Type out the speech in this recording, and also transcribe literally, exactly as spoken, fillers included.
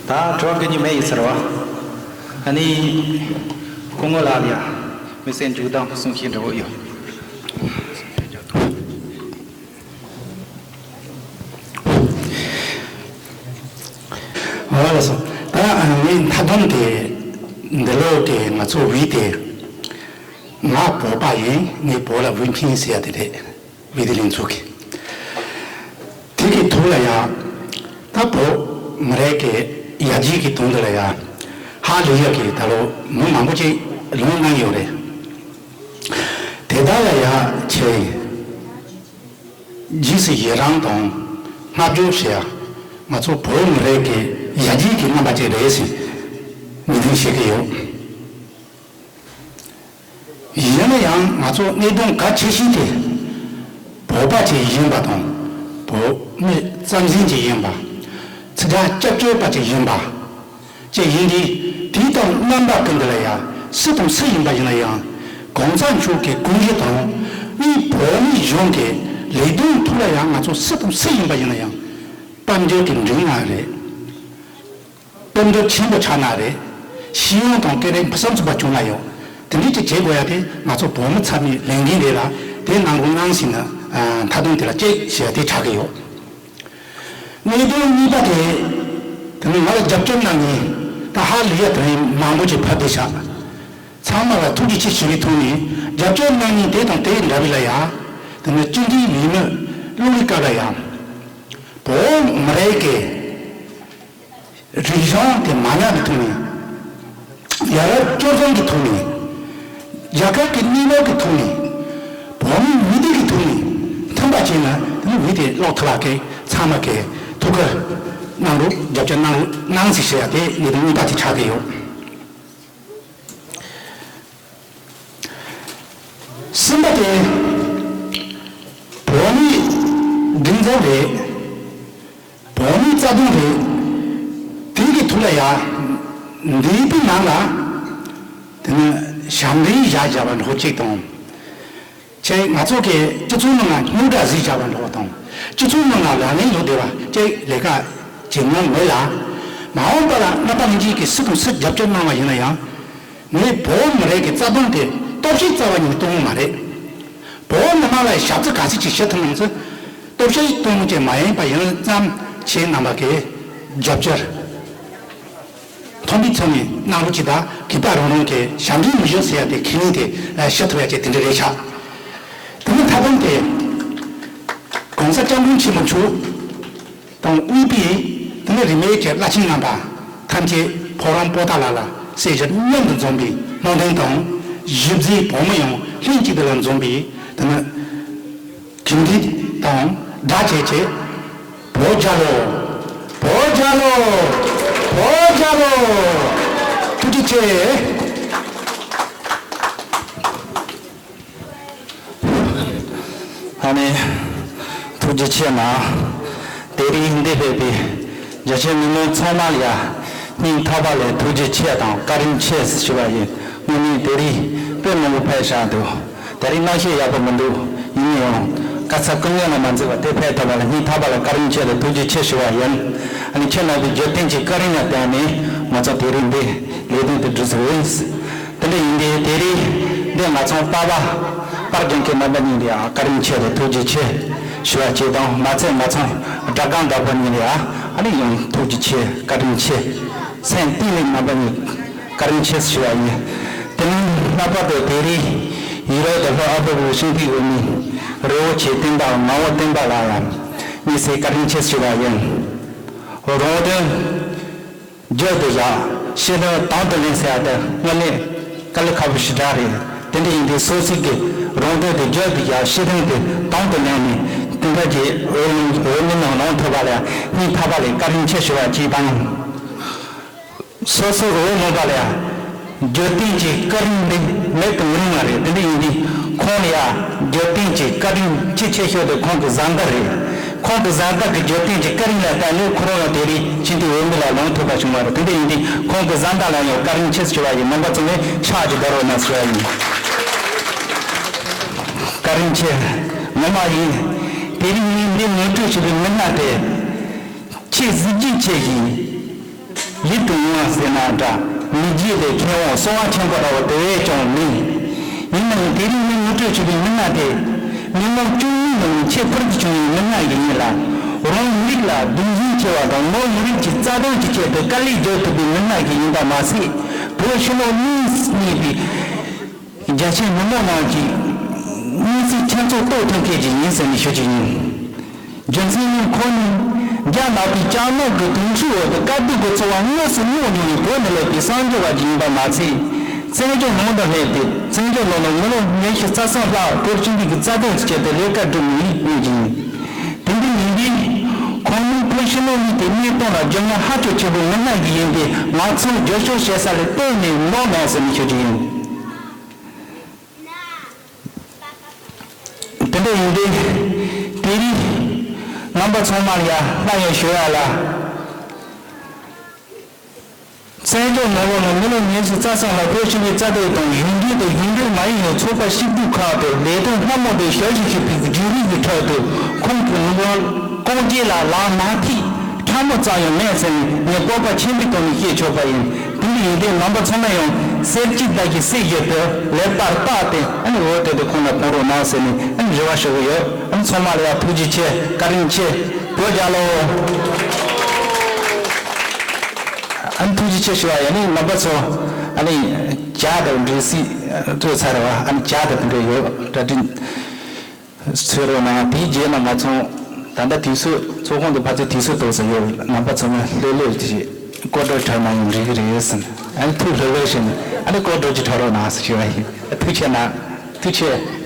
ད་དྲི་བ་འགའ་ནི་མེད་ཡིན་ཟེར་བ། ཨ་ནི། སྐུ་ངོ་ལགས་ལ་ཡང་མི་སེར་མཇུག་དང་གསུང་བཤད་འདྲ་བོ་ཡོད། འོ་ལགས་སོ། ད་ངའི་མཐའ་སྡོམ་དེ། འདི་ལོ་དེ་ང་ཚོ་བོད་དེ། ང་བོད་པ་ཡིན། ངའི་བོད་ལ་བོད་ཁྱིམ་ཟེར་ཡ་དེ་རེད། བོད་དེ་ལེན་ཚུགས་ཀྱི། དེ་གི་ཐོག་ལ་ཡང་། ད་བོད་མི་རིགས་ཀྱི་ཡར་རྒྱས་ཀྱི་དོན་དུ་ལ་ཡང་། ཧ་ལས་ཡག་གི་ད་ལོ་མི་མང་པོ་ཅིག་ལངས་གནང་ཡོད་རེད། དེ་དག་ལ་ཡང་ཆེ། རྗེས་སུ་ཡི་རང་དང་བསྔགས་བརྗོད་བྱེད་ཡ། ང་ཚོ་བོད་མི་རིགས་ཀྱི་ཡར་རྒྱས་ཀྱི་རྣམ་པ་ཅིག་རེད་ཟེར་ངོས་འཛིན་བྱེད་ཀྱི་ཡོད། ཡིན་ན་ཡང་ང་ཚོ་གནད་དོན་གལ་ཆེ་ཤོས་དེ། བོད་པ་ཅིག་ཡིན་པ་དང་། བོད་མི་རྩ་འཛིན་ཅིག་ཡིན་པ། ཚིག་ཐག་སྐྱབས་བཅོལ་བ་ཅིག་ཡིན་པ། ཅིག་ཡིན་དུས། དེ་དང་རྣམ་པ་ཀུན་ཏུ་ལ་ཡང་སུ་དང་སུ་ཡིན་པ་ཡིན་ན་ཡང་། གོང་ས་མཆོག་གི་དགོངས་གཞི་དང་། མིའི་བོད་མི་གཞུང་གི་ལས་དོན་ཐོག་ལ་ཡང་ང་ཚོ་སུ་དང་སུ་ཡིན་པ་ཡིན་ན་ཡང་། དཔལ་འབྱོར་གྱི་འགྲིག་ན་རེད། དཔལ་འབྱོར་ཆེན་པོ་ཆགས་ན་རེད། ཤེས་ཡོན་དང་སྐད་རིགས་མི་བསམ་ཚུགས་པ་བྱུང་ན་ཡང་། དེ་འདྲའི་ཅིག་བྱེད་དགོས་ཡ་དེ་ང་ཚོ་བོད་མི་ཚང་མའི་ལས་འགན་རེད་ལ། དེ་གནང་རོགས་གནང་ཟེར་ནས་མཐའ་སྡོམ་དེ་ལ་ཅིག་ཞུ་ཡ་དེ་ཆགས་ཀྱི་ཡོད། གནད་དོན་གཉིས་པ་དེ། དེ་ནི་ང་ལ་རྒྱབ་སྐྱོར་གནང་མཁན་ད་ཧ་ལས་ཡ་དེ་རིང་མང་པོ་ཅིག་ཕེབས་བསྡད་ཤག་ཚང་མ་ལ་ཐུགས་རྗེ་ཆེ་ཞུ་བའི་ཐོག་ནས། རྒྱབ་སྐྱོར་གནང་མཁན་དེ་དང་དེ་འདྲ་བའི་ལ་ཡ། དེ་ནི་སྤྱི་འཐུས་ཡིན་མིན་བློ་རིག་སྐབས་ལ་ཡ། བོད་མི་རིགས་ཀྱི་རིག་གཞུང་དེ་མ་ཉམས་པའི་ཐོག་ནས། ཡ་རབས་སྤྱོད་བཟང་གི་ཐོག་ནས། རྒྱལ་ཁབ་ཀྱི་གནས་བབ་ཀྱི་ཐོག་ནས། བོད་མིའི་འོས་བསྡུ་གི་ཐོག་ནས་མཐུན་པ་བྱས་ན། དེ་ནི་འོས་བསྡུ་ལོག་ཐུབ་ལ་ཀའི་ཚང་མ་གི་ཐུགས་ཁུར་གནང་རོགས། རྒྱབ་སྐྱོར་གནང་རོགས་གནང་ཟེར་བཤད་ཡ་དེ་ངེས་དོན་གཉིས་པ་དེ་ཆགས་ཀྱི་ཡོད། གསུམ་པ་དེ། བོད་མིའི་སྒྲིག་འཛུགས་རེད། བོད་མིའི་རྩ་དོན་རེད། དེ་གི་ཐོག་ལ་ཡ། འདས་པའི་ནང་ལ། དེ་ནི་ཞབས་འདྲེན་བཞག་བཞག་པ་འདྲ་བོ་གཅིག་དང་། ཅིག་ང་ཚོ་གི་སྤྱི་ཚོགས་ནང་ལ་རྙོག་དྲ་བཟོས་བཞག་པ་འདྲ་བོ་དང་། སྤྱི་ཚོགས་ནང་ལ་ལག་ལེན་ལུགས་བདེ་བ་ཅིག་ལས་ཀ་བྱེད་མྱོང་མེད་ལ། མ་འོངས་པ་ལ་རྣམ་པ་གཉིས་ཀྱིས་སུ་དང་སུ་རྒྱབ་སྐྱོར་གནང་བ་ཡིན་ན་ཡང་། ངས་བོད་མི་རིགས་ཀྱི་རྩ་དོན་དེ་སྟོབས་ཤུགས་རྩ་བ་ཉིད་ནས་གཏོང་གི་མ་རེད། བོད་མི་མང་ལ་ཞབས་ཕྱི་ག་ཚོད་ཅིག་ཞུ་ཐུབ་མིན་ཚོ། སྟོབས་ཤུགས་གཏོང་རྒྱུ་མ་ཡིན་པ་ཡིན་ཙམ། ཁྱེད་རྣམ་པ་གིས་རྒྱབ་སྐྱོར་མཐོན་པོའི་ཚད་ནས་གནང་རོགས་གྱིས། ད་གུས་པ་རང་རང་གི་ཞབས་འདྲེན་མི་ཞུ་ཟེར་ཡ་དེ་ཁས་ལེན་དེ་ཞུ་ཐུབ་ཡ་ཅིག་དེ་འདྲ་རེད་ཤག་དེ་ནི་མཐའ་དོན་དེ། གོང་ས་སྐྱབས་མགོན་ཆེན་པོ་མཆོག་དང་དབུས་པའི། དེ་ནས་རིས་མེད་ཀྱི་བླ་ཆེན་རྣམ་པ་ཐམས་ཅད་ཕོ་བྲང་པོ་ཏཱ་ལ་ལ་གསལ་བྱེད་མཉམ་དུ་འཛོམས་པའི་སྨོན་འདུན་དང་། གཞིས་རྩེའི་བོད་མི་ཡོངས་ལྷན་ཅིག་ཏུ་ལ་འཛོམས་པའི། དེ་ནས་གུས་འདུད་དང་སྦྲགས་བྱས་བྱས། བོད་རྒྱལ་ལོ། བོད་རྒྱལ་ལོ། བོད་རྒྱལ་ལོ། ཐུགས་རྗེ་ཆེ། ཨ་ནི། ཐུགས་རྗེ་ཆེ་གནང་། དེ་རིང་འདིར་ཕེབས་པའི་རྒྱ་ཆེ་མི་མང་ཚང་མ་ལ་ཡ། སྙིང་ཐག་པ་ལས་ཐུགས་རྗེ་ཆེ་དང་བཀའ་དྲིན་ཆེ་ཞུ་བ་ཡིན། དངོས་གནས་དེ་རིང་དཔེ་མང་པོ་ཕེབས་བཞག་འདུག་དེ་རིང་གནམ་གཤིས་ཡག་པོ་མི་འདུག་ཡིན་ཡང་། དཀའ་ཚེགས་སྐུ་ངལ་ལ་མ་འཛེམས་པ་དེ་ཕེབས་ཐུབ་པ་ལ་སྙིང་ཐག་པ་ལ་བཀའ་དྲིན་ཆེ་དང་ཐུགས་རྗེ་ཆེ་ཞུ་བ་ཡིན། ཨ་ནི་ཁྱེད་རྣམ་པའི་རྒྱུན་ལྡན་གྱི་བཀའ་དྲིན་ལ་བརྟེན་ནས་ང་ཚོ་དེ་རིང་འདི་ལས་དོན་དེ་འགྲུབ་ཟིན་རེད། དེ་འདྲ་ཡིན་དུས་དེ་རིང་འདི་ང་ཚོ་པ་ཕ་པར་རྒྱང་ཁའི་རྣམ་པ་གཉིས་ལ་ཡང་བཀའ་དྲིན་ཆེ་དང་ཐུགས་རྗེ་ཆེ་ཞུ་བ་བཅས་དང་། མ་ཚད་ང་ཚོ་སྒྲ་སྒམ་བདག་པོ་གཉིས་ལ་ཡང་ཨ་ནི་ཡང་ཐུགས་རྗེ་ཆེ་བཀའ་དྲིན་ཆེ། སེམས་གཏིང་ནས་རྣམ་པ་གཉིས་བཀའ་དྲིན་ཆེ་ཞུ་བ་ཡིན། དེ་ནས་ལྷག་པར་དུ་དེ་རིང་ཡུ་རོབ་དང་ལྷོ་ཨ་ཧྥེ་རི་ཁའི་ཤིང་ཕུའི་འོས་མི་རི་བོ་ཆེ་བསྟན་པ་ངག་དབང་བསྟན་པ་ལགས་ཡང་དངོས་སུ་བཀའ་དྲིན་ཆེ་ཞུ་བ་ཡིན། རང་དོན་རྒྱུད་དུ་བཞག་ཤེས་དོན་དོན་དུ་ལེན་ཟེར་ཡ་དེ་དངོས་གནས་དཀའ་ལས་ཁག་པོ་ཞེ་དྲག་རེད། དེ་འདྲ་ཡིན་དུས་སོ་སོ་གི་རང་དོན་དེ་རྒྱུད་དུ་བཞག་ཤེས་དོན་དེ་དོན་དུ་ལེན་ནས་དེ་འདྲ་གྱི་འོས་འོས་མི་རྣམས་ལངས་ཐུབ་པ་ལ་སྙིང་ཐག་པ་ལས་བཀའ་དྲིན་ཆེ་ཞུ་བ་གཅིག་དང་། སོ་སོ་འོས་མི་མང་པོ་ལ་ཡང་རྒྱུན་ལྡན་གྱི་བཀའ་དྲིན་འདི་མེད་དུ་མི་རུང་བ་རེད། དེ་འདྲ་ཡིན་དུས་ཁོང་ལ་ཡང་རྒྱུན་ལྡན་གྱི་བཀའ་དྲིན་ཆེས་ཆེ་ཤོས་དེ་ཁོང་གི་བཟའ་ཟླ་རེད། ཁོང་གི་བཟའ་ཟླ་གི་རྒྱུན་ལྡན་གྱི་བཀའ་དྲིན་ལ་བརྟེན་ནས་ཁོ་རང་ཡང་དེ་རིང་སྤྱི་འཐུས་འོས་མི་ལ་ལངས་ཐུབ་པ་བྱུང་བ་རེད། དེ་འདྲ་ཡིན་དུས་ཁོང་གི་བཟའ་ཟླ་ལ་ཡང་བཀའ་དྲིན་ཆེ་ཞུ་བ་ཡིན། རྣམ་པ་ཚང་མས་ཕྱག་ཅིག་བརྡབ་རོགས་གནང་ཞུ་བ་ཡིན། བཀའ་དྲིན་ཆེ། ངོ་མ་ཡིན། དེ་རིང་ངས་འདི་ངོ་སྤྲོད་བྱས་པའི་མི་སྣ་དེ་ཁྱེད་གཟི་བརྗིད་ཆེ་ཞིང་། ཡིད་དུ་འོང་བ་ཟེར་ན་འདྲ། མི་རྗེ་ལས་མཁས་དབང་གསང་བ་ཆེན་པོ་འདྲ་བ་དེ་བས་ཀྱང་མིན། ཡིན་ནའང་དེ་རིང་ངས་ངོ་སྤྲོད་བྱེད་པའི་མི་སྣ་དེ། མི་ལོ་བཅུ་གཉིས་ནང་ནས་ཆེས་ཕུལ་དུ་བྱུང་བའི་མི་སྣ་ཞིག་ཡིན་ལ། རང་མི་རིགས་ལ་གདུང་སེམས་ཆེ་བ་དང་ལོ་མི་རིགས་ཀྱི་རྩ་དོན་གྱི་ཆེད་དུ་དཀའ་ལས་རྒྱག་ཐུབ་པའི་མི་སྣ་ཞིག་ཡིན་པ་མ་ཟད། བོད་ཕྱི་ནང་གཉིས་གཉིས་པའི་རྒྱ་ཆེའི་མི་མང་ནང་གི་མངོན་གསལ་ཁྱབ་ཚུགས་གཏོད་ཐུབ་མཁན་ཞིག་ཡིན་ཟེར་ནས་ཞུ་རྒྱུ་ཡིན། རྒྱུ་མཚན་ནི་ཁོང་ནི་རྒྱ་ནག་པའི་ལྕགས་ནག་གི་དུང་ཁྲོད་འོག་ཏུ་དཀའ་སྡུག་གི་ཚོར་བ་དངོས་སུ་མྱོང་མྱོང་བའི་བོད་ནས་སླེབས་པའི་གསར་འབྱོར་བ་ཞིག་ཡིན་པ་མ་ཚད། བཙན་བྱོལ་ནང་དུ་སླེབས་ཏེ་བཙན་བྱོལ་ནང་ལ་མི་ལོ་ཉི་ཤུ་རྩ་གསུམ་ལྷག་བོད་སྤྱི་འཐུས་ཀྱི་རྩ་དོན་གྱི་ཆེད་དུ་ལས་ཀ་བསྒྲུབས་མྱོང་མྱོང་ཞིག་ཡིན། དེ་འདྲ་ཡིན་དུས། ཁོང་ནི་བོད་ཕྱི་ནང་གཉིས་ཀྱི་གནས་སྟངས་ལ་རྒྱུས་མངའ་ཧ་ཅང་ཆེན་པོའི་མི་སྣ་ཞིག་ཡིན་པས། ང་ཚོས་རྒྱབ་སྐྱོར་བྱེད་ས་ལ་གཏན་ནས་ནོར་མེད་ཟེར་ནས་ཞུ་རྒྱུ་ཡིན། དེ་འདྲ་ཡིན་དུས། དེ་རིང་རྣམ་པ་ཚང་མར་ཡ་སླར་ཡང་ཞུ་ཡ་ལ། བཙན་བྱོལ་ནང་ལོགས་ལ་མི་ལོ་ཉི་ཤུ་རྩ་གསུམ་ལ་བོད་སྤྱི་པའི་རྩ་དོན་དང་གཞུང་འབྲེལ་དང་གཞུང་འབྲེལ་མ་ཡིན་པའི་ཚོགས་པ་སྐྱིད་སྡུག་ཁག་ཏུ་ལས་དོན་སྣ་མང་དུ་ཞབས་ཞུ་བྱེད་པའི་བརྒྱུད་རིམ་གྱི་ཁྲོད་དུ། ཁོང་གི་ངོ་བོ་རྐང་རྗེས་ལ་ལག་མ་ཐིག་ཕྲ་མོ་ཙམ་ཡང་མེད་ཟེར་ནས་ངས་སྤོབས་པ་ཆེན་པོའི་ཐོག་ནས་བཤད་ཆོག་པ་ཡིན། དེ་འདྲ་ཡིན་དུས་རྣམ་པ་ཚང་མ་ཡང་གསེར་གྱི་བདག་གི་སྲས་བཞིན་དུ་ལེགས་པར་བརྟགས་ཏེ། ཨ་ནི་འོ་དེ་དུས་ཁོང་ལ་ཕོན་རོགས་གནང་ཟེར་ནས་ཨ་ནི་རེ་བ་ཞུ་གི་ཡོད། ཨ་ནི་ཚང་མ་ལ་ཡང་ཐུགས་རྗེ་ཆེ། བཀའ་དྲིན་ཆེ། བོད་རྒྱལ་ལོ། ཨ་ནི་ཐུགས་རྗེ་ཆེ་ཞུ་བ་ཡིན། ཨ་ནི་རྣམ་པ་ཚོ་ཨ་ནི་ཇ་དང་འབྲས་སིལ་སྤྲོད་ཚར་བ། ཨ་ནི་ཇ་དང་དེ་འདྲ་ཡོད། བཀའ་དྲིན། ཚོད་རོགས་གནང་། དེའི་རྗེས་ལ་ང་ཚོ་ད་ལྟ་དུས་ཚོད་ཚོགས་ཁང་དུ་ཕར་ཚུར་དུས་ཚོད་ཏོག་ཙམ་ཡོད། རྣམ་པ་ཚང་མ་ལྷོད་ལྷོད་ཀྱིས་སྐོར་བྲོ་འཁྲབ་ན་ཡང་འགྲིག་གི་རེད་ཟེར། ཨ་ནི་ཐུགས་ལྷོད་ལྷོད་བྱས་ནས་ཨ་ནི་སྐོར་བྲོ་ཅིག་འཁྲབ་རོགས་གནང་ཟེར་ཞུ་བ་ཡིན། ཐུགས་རྗེ་གནང་། ཐུགས་རྗེ་ཆེ།